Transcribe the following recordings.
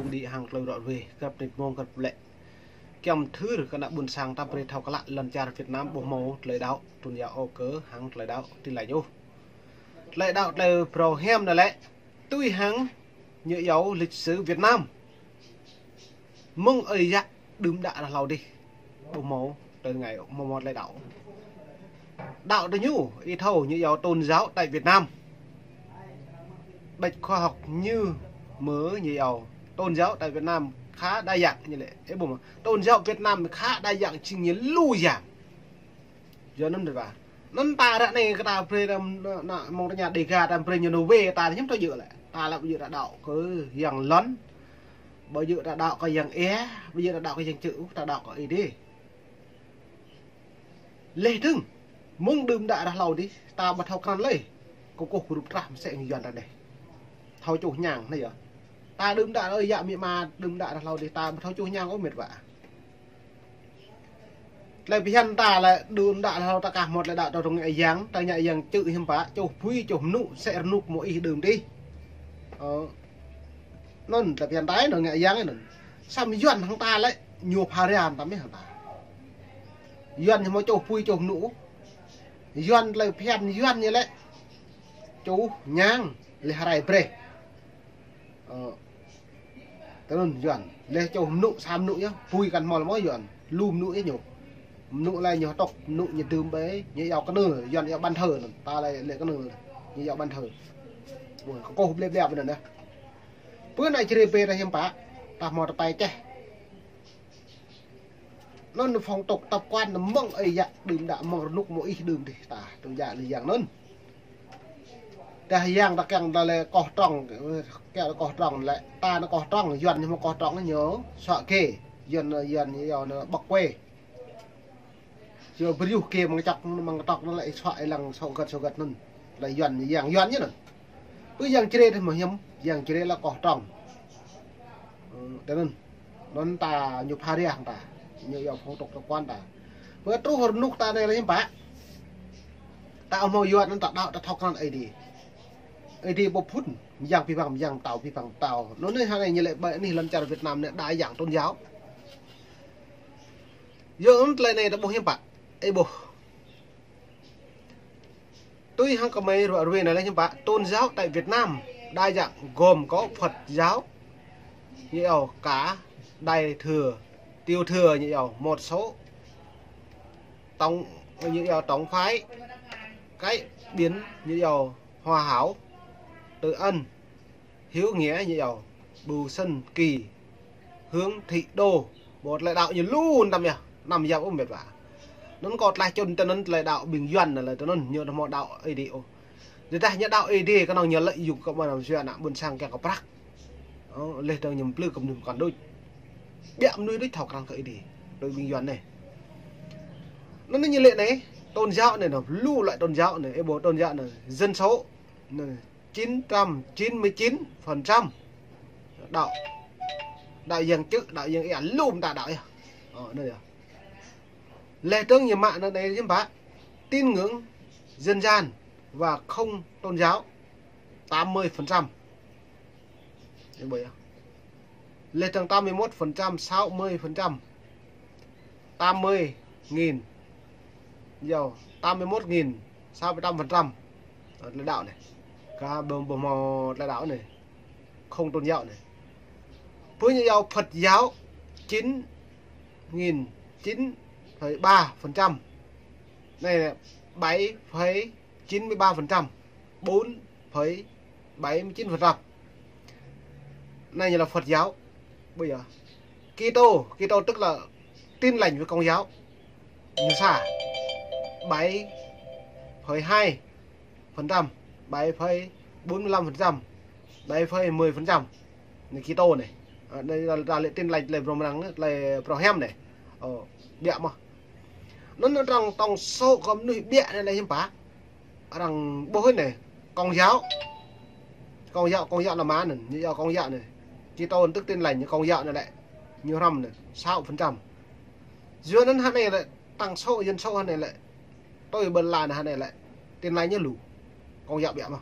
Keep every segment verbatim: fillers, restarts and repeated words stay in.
Đi hăng tơlơi ră ruai, kơnăp nit mông kơnăp lĕ. Kiăng thâo kơ ană ƀôn sang ta brơi thâo klă lŏn čar Việt Nam ƀu hmâo tơlơi đaŏ, tôn giáo ôh kơ hăng tơlơi đaŏ tin lành ôh. Tơlơi đaŏ tơlơi phrâo hiam anai lĕ, tui hăng ñu iâu lịch sử Việt Nam. Mơ̆ng ơi yă đưm đă ră hlâo dih. Ƀu hmâo tơlơi ngă, ƀu hmâo tơlơi đaŏ. Đaŏ tơ ñu, ih thâo ñu iâu tôn giáo tại Việt Nam. Bạch khoa học ñu mơ̆ ñu iâu tôn giáo tại Việt Nam khá đa dạng ñu lĕ. Ê, ƀu hmâo. Tôn giáo Việt Nam khá đa dạng, jing ñu lu yang. Yua anŭn dih ƀă. Anŭn ta ră anai kơ ta brơi anăm, anăm, anăm mơ̆ng tơña Đêga ta brơi ñu nao wai ta hiam thâo djơ̆ lĕ. Ta lĕ ƀu djơ̆ ta đaŏ kơ yang lŏn. Ƀu djơ̆ ta đaŏ kơ yang ia, ƀu djơ̆ ta đaŏ kơ yang čư̆, ta đaŏ kơ Ơi Adai. Leh dơ̆ng, mơ̆ng đưm đă ră hlâo dih, ta ƀu thâo krăn lơi. Kơkuh kơrup trah mơsĕ hăng Yuan ta dih. Thâo čuh ñang anai yơh. Ta đưm đă ơi yă amĭ ama đưm đă ră hlâo dih, ta ƀu thâo čuh ñang ôh met wa. Tơlơi phiăn ta lĕ đưm đă hlâo ta kah hmâo tơlơi đaŏ ta rŏng ngă yang, ta ngă yang čư̆ hiư̆m pă, čuh bui, čuh mơnŭ, sĕ rơnŭk mơ̆ ih đưm dih. Ơ. Anŭn tơlơi phiăn ta anŭn ngă yang anŭn. Samơ̆ Yuan hăng ta lĕ ñu pha ria ta mơ̆ hăng ta. Yuan ñu hmâo čuh bui, čuh mơnŭ. Yuan tơlơi phiăn Yuan ñu lĕ čuh ñang leh rai brơi. Ơ, tơ anŭn Yuan, leh čuh mơnŭ sa mơnŭ yơh, bui kăn hmâo lơi mơ̆ Yuan, lu mơnŭ yơh ñu. Mơnŭ lĕ ñu tŏk, mơnŭ ñu dưm ƀơi, ñu iâu kơnưl, Yuan iâu bàn thờ anŭn, ta lĕ lĕ kơnưl, ñu iâu bàn thờ. Ui, kơkuh blĕ blĕ ƀơi anŭn yơh. Pơ anai čơrê bê ta hiư̆m pă, ta hmâo tơpai čeh. Anŭn phong tục tập quán mơ̆ng ơi yă đưm đă mơ̆ng rơnŭk mơ̆ ih đưm dih ta, tơlơi đaŏ lĕ yang anŭn. Tơdah yang ta kiăng ta lĕ koh trong, kiăng ta koh trong lĕ, ta anŭn koh trong, Yuan ñu hmâo koh trong ñu, suă kê, Yuan, Yuan ñu iâu anŭn bŏk kuê. Yua brơi kê mơ̆ng čŏk, mơ̆ng čŏk anŭn lĕ suă ih lăng sô găt, sô găt anŭn. Lĕ Yuan, yang Yuan ñu anŭn. Pơ yang čơrê dih mơ̆ hiư̆m, yang čơrê lĕ koh trong. Ơ, tơ anŭn. Anŭn ta ñu pha ria hăng ta. Ñu iâu phong tục tập quán ta. Pơ truh rơnŭk ta anai lĕ hiư̆m pă. Ta ƀu hmâo Yuan anŭn ta đaŏ ta thâo krăn Ơi Adai. Ơi Adai ƀu phŭn, mơyang pih păng mơyang, pơtao pih păng pơtao. Anŭn anai hơnai ñu lĕ ƀơi anih lŏn čar Việt Nam anai đa yang tôn giáo. Yua anŭn tơlơi anai ta ƀuh hiư̆m pă. Ê ƀuh. Tui hăng kơmơi ră ruai anai lĕ hiư̆m pă, tôn giáo tại Việt Nam đa dạng gồm có Phật giáo, ñu iâu cả Đại Thừa, Tiểu Thừa, ñu iâu một số tổng, ñu iâu tổng phái, cái biến, ñu iâu Hòa Hảo, Tự Ân, Hiếu Nghĩa, ñu iâu Bửu Sơn Kỳ, Hướng Thị Đô. Ƀu tơlơi đaŏ ñu lu năm yơh, năm yơh ƀu met wa. Anŭn kâo tơlơi čun tơ anŭn tơlơi đaŏ ƀing Yuan anŭn lĕ tơ anŭn ñu hmâo đaŏ Ơi Adai ôh. Tơdah ñu đaŏ Ơi Adai kơnơ̆ng ñu lợi dụng kơ mơnuih ană ƀôn sang kiăng kơ prăk. Ơ, leh dơ̆ng ñu plư kơ mơnuih mơkăn đôč. Biă mơnuih đôč thâo krăn kơ Ơi Adai. Đôč ƀing Yuan anai. Anŭn ñu lĕ anai, tôn giáo anai anŭn, lu loại tôn giáo anai, ê ƀuh tôn giáo anai, dân số anai, chín trăm chín mươi chín phần trăm đaŏ, đaŏ yang čư̆, đaŏ yang ia, lu mơta đaŏ yơh. Ơ, anŭn yơh. Leh dơ̆ng ñu mă anŭn anai hiư̆m pă, tín ngưỡng dân gian và không tôn giáo, tám mươi phần trăm. Ê ƀuh yơh. Leh dơ̆ng tám mươi mốt phần trăm, sáu mươi phần trăm. Tám mươi nghìn. Yua, tám mươi mốt nghìn sáu mươi tám phần trăm. Ơ, tơlơi đaŏ anai. Kơ ƀu, ƀu hmâo tơlơi đaŏ anai. Không tôn giáo anai. Pơ ñu iâu Phật giáo chín nghìn chín phẩy ba phần trăm. Anai, bảy phẩy chín mươi ba phần trăm, bốn phẩy bảy mươi chín phần trăm. Anai ñu lĕ Phật giáo. Ƀuh yơh. Kitô, Kitô tức là Tin Lành với Công giáo. Ñu sa, bảy phẩy hai phần trăm, bảy phẩy bốn mươi lăm phần trăm, bảy phẩy mười phần trăm. Anai Kitô anai. Ơ, anai ta, ta lĕ Tin Lành, tơlơi phrâo mơnăng anai, tơlơi phrâo hiam anai. Ơ, biă mơ̆n. Anŭn arăng tổng số kơ mơnuih biă anai lĕ hiư̆m pă. Arăng ƀuh anai, Công giáo. Công giáo, Công giáo anŭn mơ̆n, ñu iâu Công giáo anai. Kitô tức Tin Lành, Công giáo anai lĕ. Ñu hrŏm anai, sáu phần trăm. Yua anŭn hơnai lĕ, tổng số, dân số hơnai lĕ. Tui ƀơi lŏn anai hơnai lĕ. Tin Lành ñu lu. Công giáo biă mơ̆n.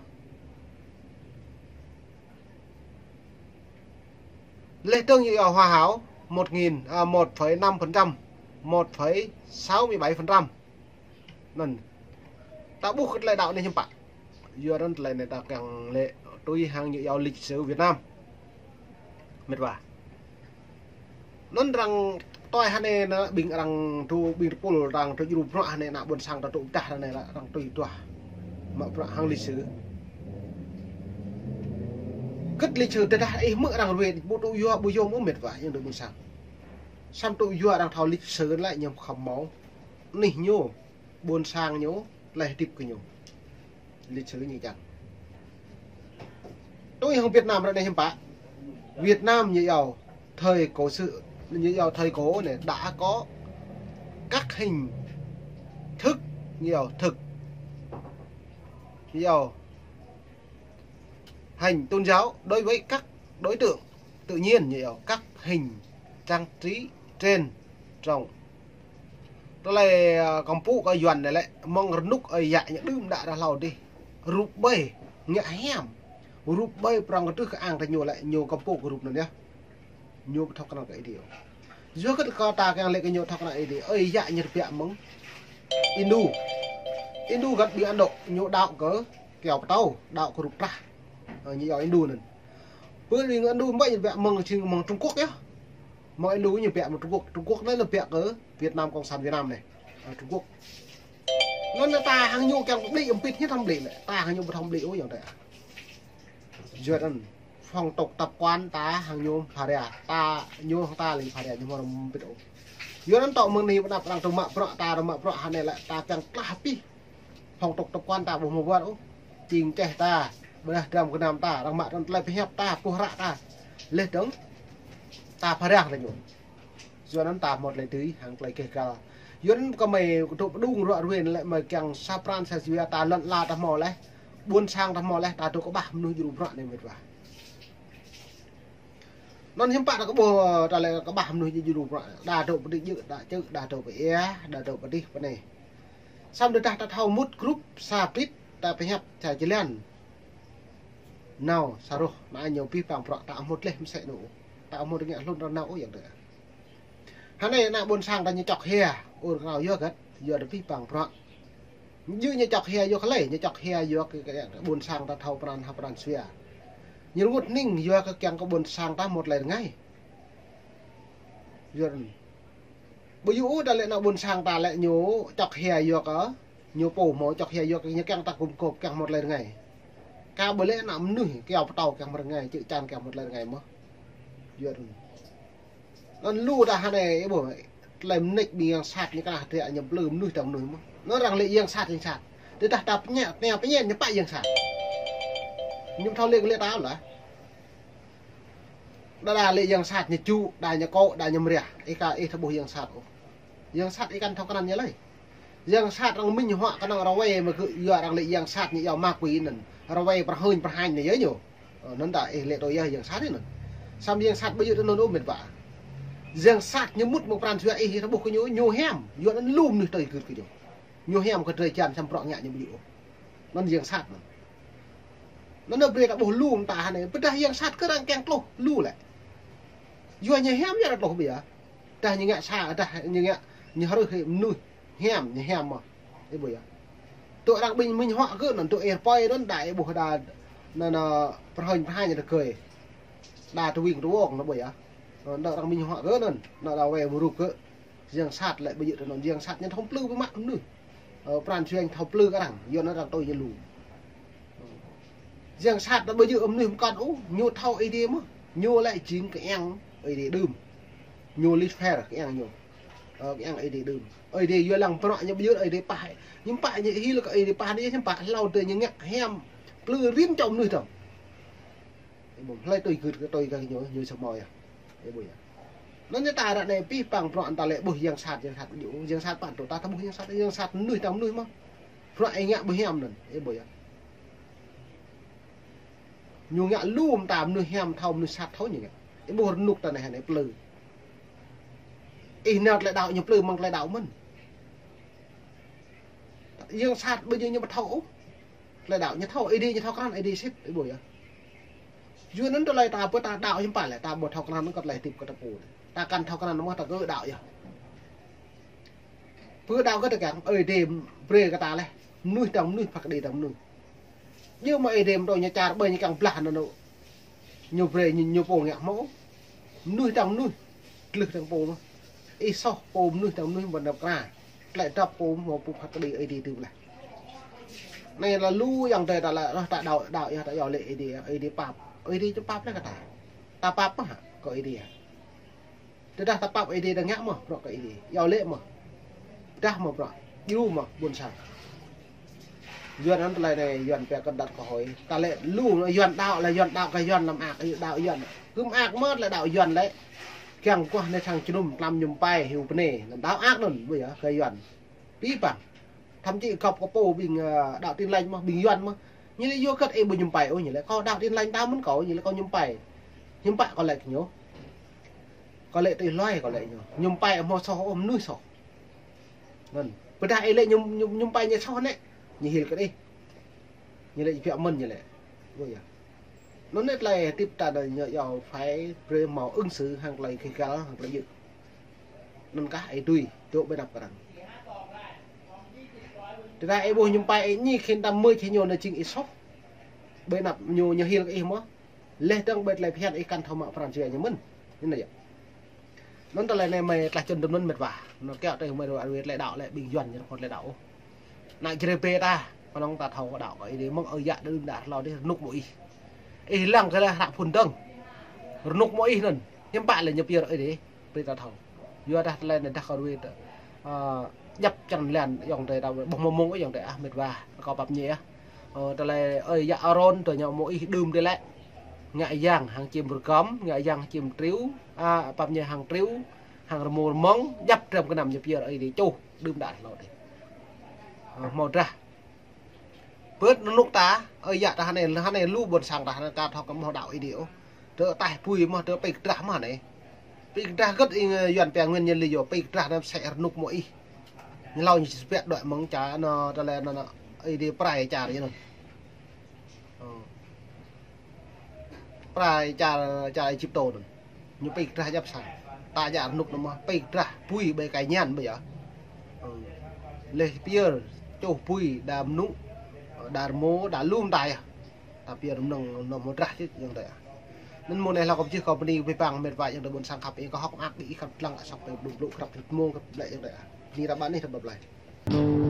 Leh dơ̆ng ñu iâu hua hao một nghìn, à, một phẩy năm phần trăm, một phẩy sáu mươi bảy phần trăm. Anŭn. Ta ƀuh kơ tơlơi đaŏ anai hiư̆m pă. Yua anŭn tơlơi anai ta kiăng lĕ tui hăng ñu iâu lịch sử Việt Nam. Mĕt wa. Anŭn arăng tui hơnai anai ƀing arăng tŭ ƀing tơpul arăng tŭ djru bruă hơnai ană ƀôn sang ta tŭ pơdah hơnai lĕ arăng tui tuah. Mă bruă hăng lịch sử. Kơ lịch sử tơdah ih hmư̆ arăng ruai ƀu tŭ yua ƀu yôm ôh mĕt wa, ayŏng adơi ƀôn sang. Samơ̆ tŭ yua arăng thâo lịch sử lĕ ñu khŏm hmâo. Anih ñu, ƀôn sang ñu, tơlơi hơdip kơ ñu. Lịch sử ñu čang. Tui hăng Việt Nam ră anai hiư̆m pă. Việt Nam ñu iâu thời cổ xưa, ñu iâu thời cổ anai đã có các hình thức, ñu iâu thực, ñu iâu hình tôn giáo đối với các đối tượng tự nhiên, ñu iâu các hình trang trí trên trồng. Tơlơi, ơ, kơmpŭ kơ Yuan anai lĕ, mơ̆ng rơnŭk ơi yă ñu đưm đă ră hlâo adih. Rup ƀơi, ngă hiam. Rup ƀơi prŏng kơdrưh kơ ang tơ ñu lĕ, ñu kơmpŭ kơ rup anŭn yơh. Ñu ƀu thâo kơnang kơ Ơi Adai. Yua kơ ta kiăng lĕ kơ ñu thâo kơnang Ơi Adai. Ơi yă ñu tơbiă mơ̆ng Hindu. Hindu găn ƀing Ấn Độ, ñu đaŏ kơ kyâo pơtâo, đaŏ kơ rup trah. Ơ, ñu iâu Hindu anŭn. Pơ ƀing Hindu ƀu ñu tơbiă mơ̆ng, jing mơ̆ng Trung Quốc yơh. Mơ̆ng Hindu ñu tơbiă mơ̆ng Trung Quốc. Trung Quốc anai ñu tơbiă kơ Việt Nam, Cộng sản Việt Nam anai. Ơ, Trung Quốc. Anŭn ta hăng ñu kiăng pơblĭ, ƀu pĭt hiư̆m thâo pơblĭ lĕ. Ta hăng ñu ƀu thâo pơblĭ ôh ayŏng adơi. Yua anŭn. Phong tục tập quán ta hăng ñu phara, ta ñu hăng ta lĕ phara, ñu hmâo rơm pĭt ôh. Yua anŭn tŏ mơ̆ng anai pơ anăp arăng tŭ mă bruă ta, arăng mă bruă hơnai lĕ ta kiăng klah pĭ. Phong tục tập quán ta ƀu hmâo wơr ôh. Čing čeh ta, ƀôdah dram gơnam ta, arăng mă tơlơi pơhiăp ta, puh ră ta. Leh dơ̆ng ta phara kơ ñu. Yua anŭn ta hmâo tơlơi dưi hăng tơlơi keh kal. Yua anŭn kơmơi kơdŏ pơdung ruă ruê lĕ mơi kiăng sa pran sa jua ta lŏn ala ta hmâo leh. Ƀôn sang ta hmâo leh, ta dŏ kơƀah mơnuih djru bruă anai mĕt wa. Anŭn hiư̆m pă ta kơ ƀuh ta lĕ kơƀah mơnuih djru bruă. Đa dŏ pơdĭ djơ̆, đa čư̆, đa dŏ pơ ia, đa dŏ pơ adih pơ anai. Samơ̆ tơdah ta thâo mŭt grup sa prit ta pơhiăp sa jơlan. Nao sa rŏh, anai ñu pĭ păng bruă ta hmâo tơlơi mơsĕ anŭn. Ta hmâo tơlơi ngă hlŭn rơnau ôh ayŏng adơi. Hơnai ană ƀôn sang ta ñu čŏk hia, ur krao yua hơget, yua ta pĭ păng bruă. Ñu ñu čŏk hia yua kơ lĕ, ñu čŏk hia yua kơ, kơ ƀôn sang ta thâo pran, thâo pran jua. Ñu rơngot hning yua kơ kiăng kơ ƀôn sang ta hmâo tơlơi rơngai. Yua anŭn. Ƀu djơ̆ ôh ta lĕ ană ƀôn sang ta lĕ ñu čŏk hia yua kơ, ñu pô hmâo čŏk hia yua kơ ñu kiăng ta gum gôp kiăng hmâo tơlơi rơngai. Kơ ƀu lĕ ană mơnuih kyâo pơtâo kiăng hmâo rơngai, čư̆ čan kiăng hmâo tơlơi rơngai mơ̆n. Yua anŭn. Anŭn lu ta hơnai, ih ƀuh, tơlơi mơneč ƀing yang sat ñu kơnah hơdră ñu plư mơnuih ta mơnuih mơ̆n. Anŭn arăng lĕ yang sat, yang sat. Tơdah ta pơñen, tơña pơñen ñu pă yang sat. Ñu thâo lĕ lĕ ta lah. Đa đa lĕ yang sat ñu čŭ, đa ñu kŏ, đa ñu mriah. Ih ka, ih thâo ƀuh yang sat ôh. Yang sat ih kăn thâo kơnăn ñu lơi. Yang sat arăng minh huă kơnơ̆ng rơwai mơ̆ kơ yua arăng lĕ yang sat ñu iâu ma quỷ anŭn. Rơwai pơrhơñ pơrhañ anai yơh ñu. Ơ, anŭn ta ih lĕ tui yơh yang sat anŭn. Samơ̆ yang sat ƀu djơ̆ tui anŭn ôh mĕt wa. Yang sat ñu mŭt mơ̆ng pran jua ih, ih thâo ƀuh kơ ñu, ñu hiam. Yua anŭn lu mơnuih tơgưt kơ ñu. Ñu hiam kơ drơi jăn samơ̆ bruă ngă ñu ƀu djơ̆ ôh. Anŭn yang sat anŭn. Anŭn brơi ta ƀuh lu mơta hơnai. Pơdah yang sat kơ arăng kiăng tluh lu lĕ. Yua ñu hiam yua arăng tluh ƀiă. Dah ñu ngă sa, dah ñu ngă ñu hrih mơnuih hiam, ñu hiam mơ̆n. Ih ƀuh yơh. Tŭ arăng ƀing minh huă kơ anŭn tŭ ih pơi anŭn đa ih ƀuh đa anŭn, anŭn pơrhơñ pơrhañ rơgơi. Đa tơwing tơwông anŭn ƀuh yơh. Anŭn đa arăng minh huă kơ anŭn, anŭn đa wai ƀu rup kơ. Yang sat lĕ ƀu djơ̆ tui anŭn, yang sat ñu thâo plư ƀu mă mơnuih. Ơ, pran jua ñu thâo plư kơ arăng, yua anŭn arăng tui ñu lu. Yang sat lĕ ƀu djơ̆ mơnuih mơkŏn ôh, ñu thâo Ơi Adai mơ̆n. Ñu lĕ jing kiăng Ơi Adai đưm. Ñu Lucifer kiăng ñu. Ơ, kiăng Ơi Adai đưm. Ơi Adai yua lăng bruă ñu ƀu djơ̆ Ơi Adai pah. Ñu pă ñu hil kơ Ơi Adai pah anai ñu pă hlâo tơ ñu ngă hiam. Plư rin čô mơnuih tơm. Ih ƀuh, hlơi tui gưt kơ tui kơ ñu, ñu samơ̆ yơh. Ih ƀuh yơh. Anŭn ñu ta ră anai pĭ păng bruă ta lĕ ƀuh yang sat, yang sat ƀu djơ̆, yang sat pă tŭ ta, ta ƀuh yang sat, yang sat mơnuih ta mơnuih mơ̆n. Bruă ih ngă ƀu hiam anŭn, ih ƀuh yơh. Ñu ngă lu mơta mơnuih hiam thâo mơnuih sat thâo ñu ngă. Ih ƀuh rơnŭk ta anai hơnai plư. Ih nao tơlơi đaŏ ñu plư mơ̆ng tơlơi đaŏ mơ̆n. Yang sat ƀu djơ̆ ñu ƀu thâo ôh. Tơlơi đaŏ ñu thâo, Ơi Adai ñu thâo krăn, Ơi Adai sĭt, ih ƀuh yơh. Yua anŭn tơlơi ta ƀu ta đaŏ hiư̆m pă lĕ, ta ƀu thâo krăn kơ tơlơi hơdip kơ ta pô. Ta kăn thâo krăn mơ̆ ta kơ đaŏ yơh. Pơ đaŏ kơ ta kiăng, Ơi Adai brơi kơ ta lĕ. Mơnuih tơdang mơnuih, phat kơđi tơdang mơnuih. Yua mơ̆ Ơi Adai mơ̆ tơ ñu čar ƀơi ñu kiăng blah anŭn. Ñu brơi ñu, ñu pô ngă hmâo. Mơnuih tơdang mơnuih. Glưh tơdang pô mơ̆. Ih soh pô mơnuih tơdang mơnuih ƀu nao kra. Tơlơi dŏp pô hmâo pô phat kơđi Ơi Adai tŭ blah. Anai lĕ lu ayŏng adơi ta lĕ rŏh ta đaŏ, đaŏ yơh ta iâu laĭ Ơi Adai, Ơi Adai pap. Ơi Adai či pap lĕ kơ ta. Ta pap mơ̆ hă kơ Ơi Adai. Tơdah ta pap Ơi Adai ta ngă mơ̆ bruă kơ Ơi Adai. Iâu laĭ mơ̆. Pơdah mơ̆ bruă. Djru mơ̆ ƀôn sang. Yuan anŭn tơlơi anai, Yuan pia kơ đăt kơ hơi. Ta lĕ lu Yuan đaŏ lĕ Yuan đaŏ kơ Yuan lăm ak, đaŏ Yuan. Kư̆m ak mơ̆ lĕ đaŏ Yuan lĕ. Kiăng kuah anai sang jơnum tlam mơñum pai hyu bơnai. Anŭn đaŏ ak anŭn, ƀu yơh, kơ Yuan. Pĭ păng. Thậm chí gŏp kơ pô ƀing, ơ, đaŏ Tin Lành mơ̆, ƀing Yuan mơ̆. Ñu lĕ yua kơ ih ƀu mơñum pai ôh, ñu lĕ kâo đaŏ Tin Lành đaŏ mơ̆n kâo, ñu lĕ kâo mơñum pai. Hiư̆m pă kâo laĭ kơ ñu. Kâo laĭ tui hluai kâo laĭ ñu. Mơñum pai hmâo soh ôh, mơnuih soh. Anŭn. Pơdah ih laĭ mơñum, mơñum, mơñum pai ñu soh anai. Ñu hil kơ ih. Ñu laĭ ih pioh mơ̆n ñu laĭ. Ƀu yơh. Anŭn anai tơlơi hơdip ta anai ñu iâu phải brơi hmâo ứng xử hăng tơlơi gêh gal, hăng tơlơi djơ̆. Anŭn kah ih tui, dŏ ƀơi anăp kơ arăng. Tơdah ih ƀu mơñum pai ih ñi khĭn tam mơi khĭn ñu anai jing ih soh. Ƀơi anăp ñu, ñu hil kơ ih mơ̆. Leh dơ̆ng ƀơi tơlơi phiăn ih kăn thâo mă pran jua ñu mơ̆n. Anŭn yơh. Anŭn tơlơi anai mơi tlaih čun tơm anŭn mĕt wa. Anŭn kiaŏ tơlơi mơi ră ruai tơlơi đaŏ lĕ ƀing Yuan ñu rơkot tơlơi đaŏ. Ană Jrai ƀe ta, kơnơ̆ng ta thâo kơ đaŏ kơ Ơi Adai mơ̆ng Ơi Yă đưm đă hlâo dih rơnŭk mơ̆ ih. Ih lăng kơ lĕ hră phŭn dơ̆ng. Rơnŭk mơ̆ ih anŭn. Hiư̆m pă lĕ ñu pơyơr Ơi Adai. Brơi ta thâo. Yua dah tơlơi anai dah kơ ruai tơ. Ơ, djăp črăn lan ayŏng adơi ta ƀuh mơ̆ng mơ̆ng ayŏng adơi ah mĕt wa. Kâo pap ñe ah. Ơ, tơlơi Ơi Yă Arôn tơ ñu mơ̆ ih đưm dih lĕ. Ngă yang hăng čim rơgăm, ngă yang hăng čim triu, a, pap ñe hăng triu, hăng rơmô rơmơ̆ng, djăp dram gơnam ñu pơyơr Ơi Adai čuh, đưm đă hlâo dih. Ơ, hmâo drah. Bơ̆t rơnŭk ta, Ơi Yă ta hơnai, hơnai lu ƀôn sang ta hơnai ka thâo kơ hmâo đaŏ Ơi Adai ôh. Tơ taih pui mơ̆, tơ pĭ kơdrah mơ̆ hơnai. Pĭ kơdrah gơ̆t ih, ơ, Yuan pia nguyên nhân lý do pĭ kơdrah anai sĕ rơnŭk mơ̆ ih. Ñu hlâo ñu či sơpiă đuaĭ mơ̆ng čar anŭn, tơlơi anŭn, Ơi Adai prai čar ñu anŭn. Ơ. Prai čar, čar Êjiptô anŭn. Ñu pĭ kơdrah djăp sang. Ta djă rơnŭk anŭn mơ̆, pĭ kơdrah pui ƀơi kai ñan ƀu yơh. Ơ. Leh pơyơr, čuh pui, đa mơnŭ, đa rơmô, đa lu mơta yơh. Ta pơyơr mơnơ̆ng anŭn hmâo drah čih ayŏng adơi ah. Anŭn mơ̆ng anai hlâo kâo pơjih kâo bơni abih bang mĕt wa ayŏng adơi ƀôn sang khăp ih, kâo hơ̆k mơak đĭ ih khăp lăng asăp pơ blŭ blŭ krăp mông krăp blĕ ayŏng adơi ah. Bơni ră ƀă anih ră ƀă blai.